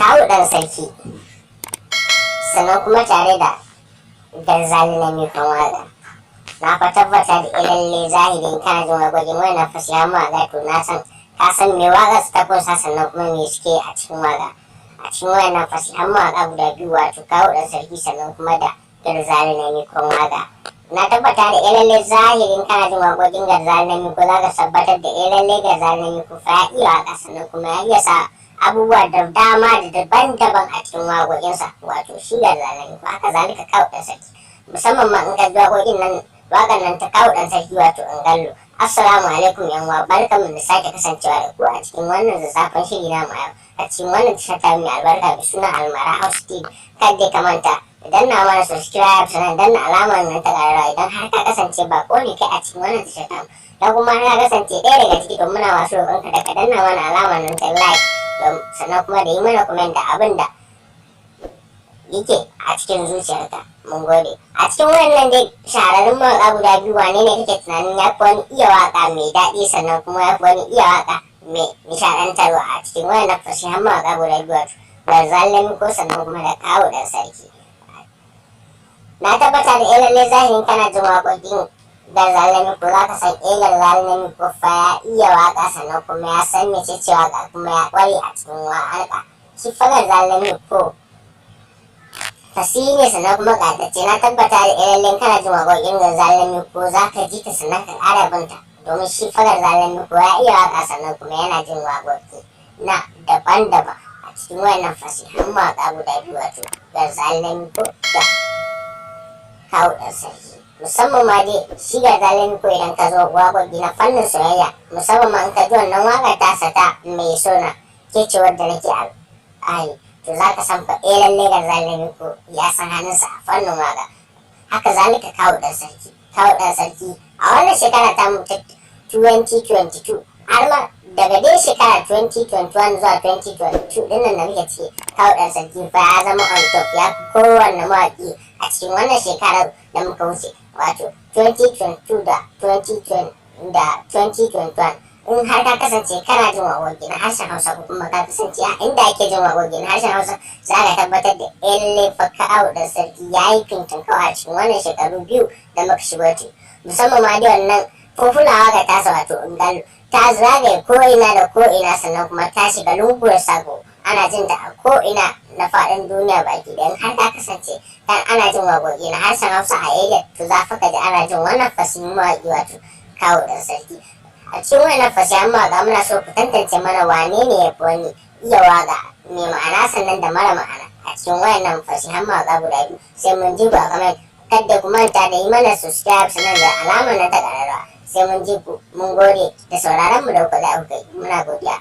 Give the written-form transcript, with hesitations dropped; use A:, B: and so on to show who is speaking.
A: Kawu Ɗan Sarki, sannan kuma tare da Garzali na Mikon Waƙa. Na fa tabbata da lalle zahirin kana jin waƙoƙin wannan fasihan mawaƙa, to na san ka san me waƙa su ta kunsa, sannan kuma me suke a cikin waƙa. A cikin wannan fasihan mawaƙa guda biyu, wato Kawu Ɗan Sarki sannan kuma da Garzali na Mikon Waƙa. Na tabbata da lalle zahirin kana jin waƙoƙin Garzali na Miko, za ka tabbatar da lalle Garzali na Miko fa ya iya waƙa, sannan kuma ya iya sa abubuwa da dama da daban-daban a cikin waƙoƙinsa, wato shi Garzali na Miko. Haka zalika Kawu Ɗan Sarki, musamman ma in ka ji waƙoƙin nan, waƙar nan ta Kawu Ɗan Sarki, wato Ingallo. Assalamu alaikum yan uwa, barkanmu da sake kasancewa da ku a cikin wannan zazzafan shiri na mu yau a cikin wannan tashar ta mai albarka da suna Almara House TV. Kada dai ka manta da danna mana subscribe, sannan danna alamar nan ta ƙararrawa idan har ka kasance bako ne kai a cikin wannan tashar ta. Dan kuma har ka kasance ɗaya daga ciki, to muna masu roƙonka da ka danna mana alamar nan ta like, sannan kuma da yi mana comment da abin da yake a cikin zuciyarka. Mun gode. A cikin wannan dai shahararrun mawaƙa guda biyu, wane ne kake tunanin ya fi wani iya waƙa mai daɗi, sannan kuma ya fi wani iya waƙa mai nishaɗantarwa a cikin wannan fasihan mawaƙa guda biyu, wato Garzali ko sannan kuma da Kawu Ɗan Sarki? Na tabbata da lalle zahirin kana jin waƙoƙin Garzali ko, za ka san Garzali ko fa ya iya waƙa, sannan kuma ya san mecece waƙa, kuma ya ƙware a cikin waƙa. Shi fa Garzali ko fasihi ne, sannan kuma ƙayatacce. Na tabbata da lallai kana jin waƙoƙin Garzali ko, za ka ji ta sannan ka ƙara binta, domin shi fa Garzali ko ya iya waƙa, sannan kuma yana jin waƙoƙi na daban-daban a cikin wannan fasihan mawaƙa guda biyu, wato Garzali ko da Kawu Ɗan Sarki. Musamman ma dai shi Garzali ko, idan ka zo waƙoƙi na fannin soyayya, musamman ma in ka ji wannan waƙar tasa ta "Mai Sona Ke Ce Wadda Nake A Yi", to za ka san fa lalle Garzali ko ya san hannunsa a fannin waka. Haka zalika Kawu Ɗan Sarki. Kawu Ɗan Sarki a wannan shekara ta mu ta 2022, har ma daga dai shekara 2021 zuwa 2022 din nan da muke ciki, Kawu Ɗan Sarki fa ya zama on top, ya fi kowanne mawaƙi a cikin wannan shekarar da muka wuce, wato 2022 da 2020 da 2021. In har ka kasance kana jin waƙoƙi na harshen Hausa, ko kuma ka kasance a inda ake jin waƙoƙi na harshen Hausa, za ka tabbatar da lalle fa Kawu Ɗan Sarki ya yi fintinkau a cikin wannan shekaru 2 da muka shigo ciki. Musamman ma dai wannan popular waƙa tasa, wato Ingalo, ta zagaye ko'ina da ko'ina, sannan kuma ta shiga lungu da sako, ana jin ta a ko'ina na faɗin duniya baki da. In har ka kasance kan ana jin waƙoƙi na harshen Hausa a area, to za fa ka ji ana jin wannan fasihin mawaƙi, wato Kawu Ɗan Sarki. A cikin wannan fasihan mawaƙa, muna so ku tantance mana wane ne ya fi wani iya waƙa mai ma'ana sannan da mara ma'ana a cikin wayannan fasihan mawaƙa guda biyu. Sai mun ji ku a comment. Kada ku manta da yi mana subscribe sannan da alamar na ta ƙararrawa. Sai mun ji ku. Mun gode da sauraron mu da kuka yi. Muna godiya.